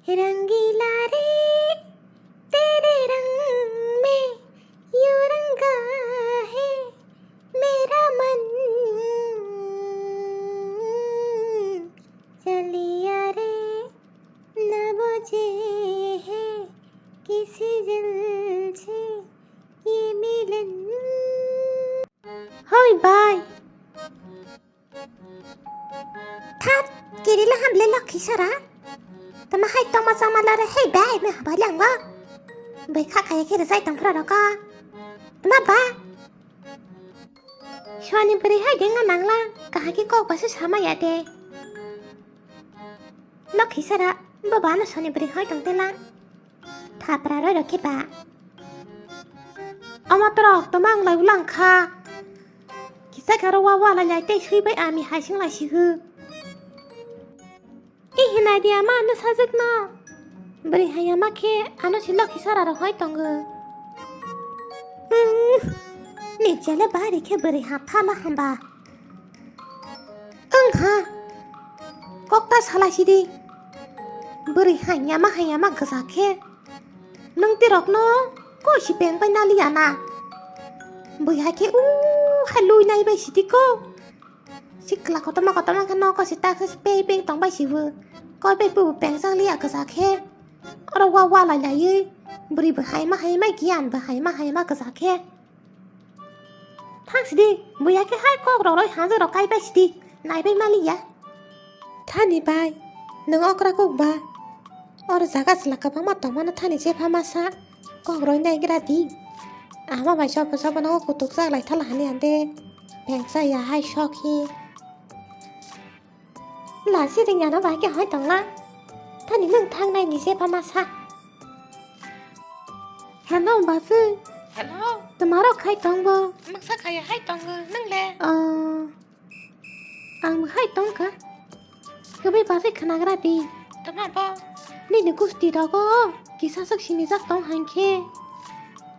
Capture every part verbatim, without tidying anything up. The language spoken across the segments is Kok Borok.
रंगीला रे, तेरे रंग में यूं रंगा है मेरा मन। चलिया रे, न बजे है किसी दिल से ये मिलन। Hoi bai. Thap, kirila hamle lokhi sara. Tama hai tama sama lare hei bai me habai langwa. Bai kha kaya khe rijai tong phra roka. Tama ba. Suani bwrwi hai denga nangla, kahaki kok basa sama ya de. Lokhi sara, baba ano suani bwrwi hai tong telang. Thapra roi rokhe ba. Omo torok toma ang lai ulang kha. Kisa karo wa wa lai lai tei sui bai ami hai sing lai si hu. I hinai di ama ano sajwk no. Bwrwi hai ama khe ano si lokhi sara rok hai tongo. Hmm. Ni chale bari khe bwrwi ha thala hamba. Wng ha, kok ta salai sidi. Bwrwi hai yama hai yama gwja khe. Nwng tirokno koi si peng pai naliya na. Bwrwi hai khe u hai lui nai bai sidi ko. Sikla kotorma kotorma khe nogo si ta khe pei pei tong bai sibo. Koi bai bo peng jak liya gwja khe. Oro wa wa lai laiwi. Bwrwi bo hai ma hai ma giyan bo hai ma hai ma gwja khe. Thang sidi, buya khe hai kok rok roi hanjak rok kai bai sidi, nai bai mali ya. Thani bai, nwng okra kok ba? Oro jaga chwla kwbangma tongmano thani jepha masa, kok roi nai gra di. Ama bai sobo sobo no kutuk jak lai thala hani ande, pengsa ya hai sok hi. Lasi ring ano bai khe hoi tongla. Thani nwng thang nai ni jepha masa. Hello, basi. Hello. Twmaro khai tong bo? Mangsa khaya hai tongo, nwng le? Ah, ang bo hai tong kha. Kwbwi basi khwnagra di. Tama bo? Nini gusti rogo kisa swk sinijak tong hai khe.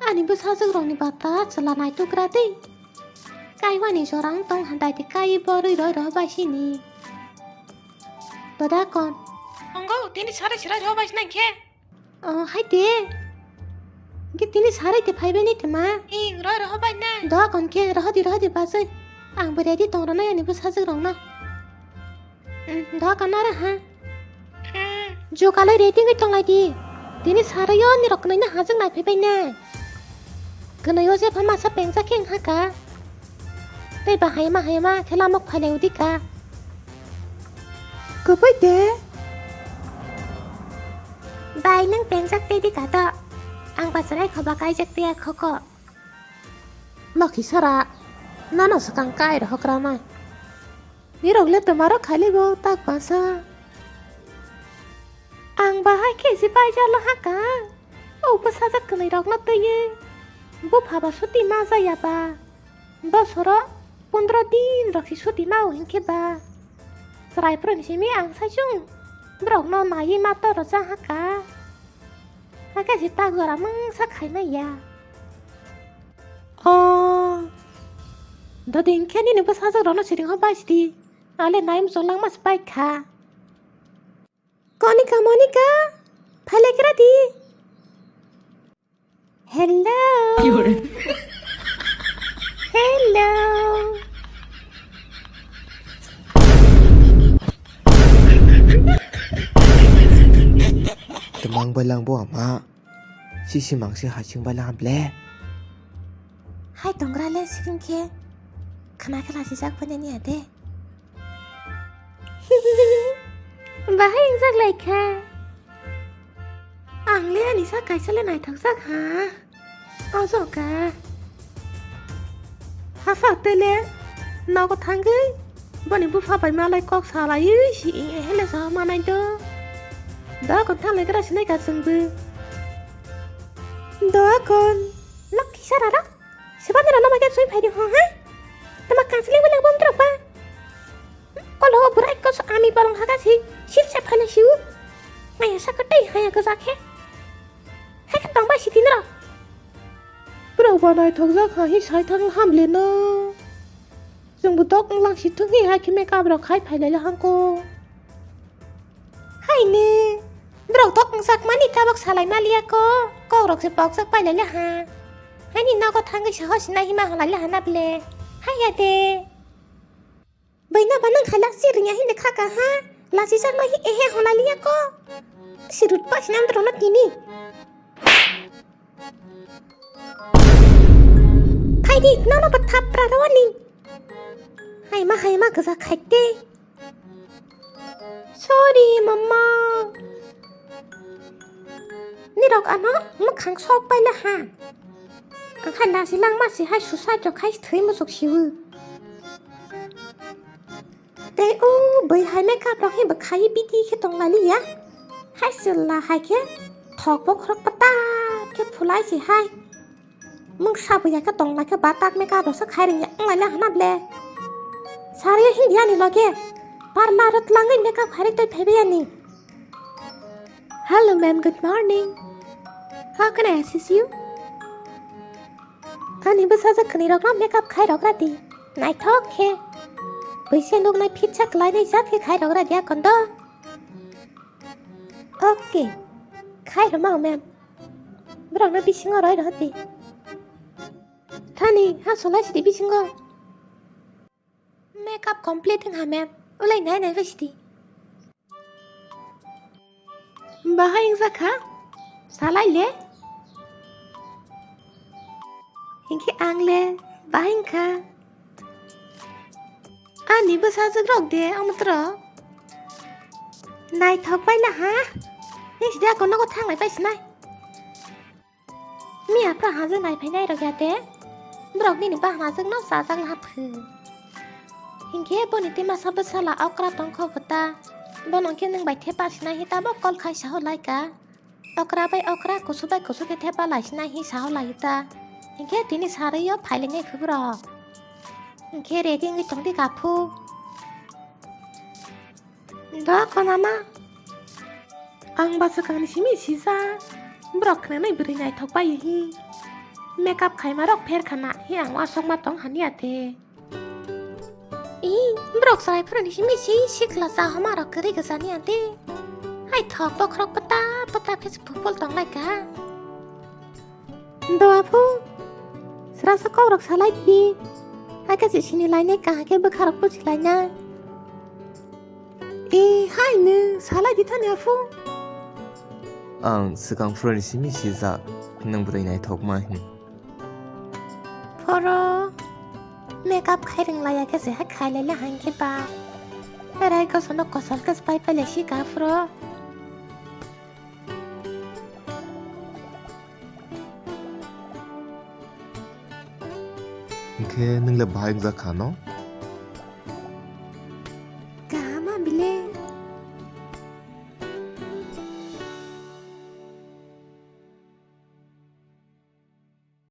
Ani bwsajwk rokni bata chwla naitugra di. Kaiwani jorang tong handai de kai borwi roi roh bai sini. Doda kon. Ongo, tini sarai sirai roh bai sinai khe. Oh, hai de. Ge tini sarai te phai bai ni te ma. Ing roi roh bai na. Doda kon khe roh di roh di basai. Ang bo ready tong rona ani bwsajwk rok na. Hmm, doa kana ra ha. Hmm. Jokalai ready wngwi tonglai di. Tini sarai o nirok kwnwi no hajwk nai phai bai na. Kwnwi o jepha masa pengsa khe wng ha ka. Tei ba hayma hayma khe lamok phailai udi ka. Kwbai de. Bai nwng pengjak tei di ka to. Ang ba chwrai khoba kaijak tei a khoko. Lokhi sara, nano swkang kai rohok rana. Nirok le twmaro khali bo tak basa. Ang bahai khe si paijalo haka. O bwsajak kwnwi rokno twiwi. Bupha ba suti ma jaya ba. Bosoro pondro din rok si suti ma o hinkhe ba. Chwrai phuru ni simi ang saichung. Borok no naiwi ma toro cha haka. Haka si tak jora mungsa khaimai ya. O, doding khe nini bwsajwk rokno siring ho bai sidi. Ale nai muchung langma se bai kha. Konika, Monika, phailai kra di. Hello. Hello. Twmang bai lang bo ama. Sisi mangsi hasing bai lang ble. Hai tongra le siring khe khna khe lasi jak phane ni ade. Bahai wngjak lai kha. Ang le ani sak kaisa le naithok jak ha. O jokha. Hasa tele nogo thangwi boni bupha bai malai kok salaiwi si hele sa manai do. Do kon thanglai gra sinai ka chwngbo. Do kon. Lokhi sara rok. Sibani rano maga sui phai di ho ha. Tama kansli wala bom trok ba. Kolo o burai kos ami bolong haga si, sip se phale siu. Maya saka tei haya gaja khe. Hai khe tong bai si tin ro. Bro ba naithok jak ha hi sai thang ham le no. Jung bu tok lang si thung hi hai khe makeup rok khai phai lai la hang ko. Hai ne. Bro Tok wngjakmani tabok salai maliya ko, kokrok se pokjak pailai le ha. Haini nogo thangwi saho sinai hima halai le hana ble. Haiya de. Bwino ba nwng hai lasi rwngya hindi kha ka ha? Lasi jakma hi ehe hwnlai liya ko? Sirut pa sinam drono tini. Phaidi, nono ba thapra rawani. Haima, haima, gaja khaite. Sorry, mama. Nirok ano mwkhang sok paila ha. Ang hai lasi langma si hai suicide rok khai thwi muchuk siwu. Tei o bwrwi hai makeup rok hi bwkhai biti khe tong lali ya. Hai chwla hai khe thok bokhorok kwtal khe phulai se hai. Mungsa bo ya khe tong lai khe ba tak makeup rok se khai rwng ya wng lai le hana ble. Sari o hindi ani loge. Parlor o twlangwi makeup khai rwk tei phaibai ani. Hello ma'am, good morning. How can I assist you? Ani bwsajwk khwnwi rokno makeup khai rok ra di. Naithok khe. Bwise nuknai phitsa kwlainai jat khe khai rok ra di akondo. Okay. Khai rwmao ma'am. Borokno bisingo roi rw di. Thani ha solai sidi bisingo. Makeup complete wngha ma'am. Ulai nai nai bai sidi. Bahai wngjakha? Salai le? Hinkhe ang le bahai wngkha. Ani bwsajwk rok de, omo tro. Naithok bai na ha? Nisi de ako nogo thanglai bai sinai. Miya pra hajwk nai phainai rok ya de. Borok nini bahai hajwk no chajak laha phu. Hinkhe boni twima sa bwsala okra tongkho kwta. Bono khe nwng bai thepa sinai hi tabok kol khai saho lai ka. Okra bai okra, kusu bai kusu khe thepa lai sinai hi saho lai ta. Hinkhe tini sarwi o phailinai phu borok. Hinkhe ready wngwi tongdi ka phu. Do konama. Ang ba swkangni simi sijak. Borok khwnanai bwrwi naithok bai hi. Makeup khaima rok pher khana hi ang uansukma tong hania te. Ih, borok chwrai phuruni simi si sikla cha homa rok kwrwi gwchani ante. Hai thok bokhorok pata pata khe phupul tong lai ka. Do aphu, srasa kok rok salai di. Hai khe sini lainai kaham khe bwkha rok pusi lainai. E, hai nwng salai di thani aphu. Ang swkang phuruni simi sijak, nwng bwrwi naithokma hin. Phoro, makeup khai rwng laiya khe se hai khai lai le hain khe ba. Rai kosono kosol khe pai pai le si ka phoro. Hinkhe nwng le bahai wngjakha no?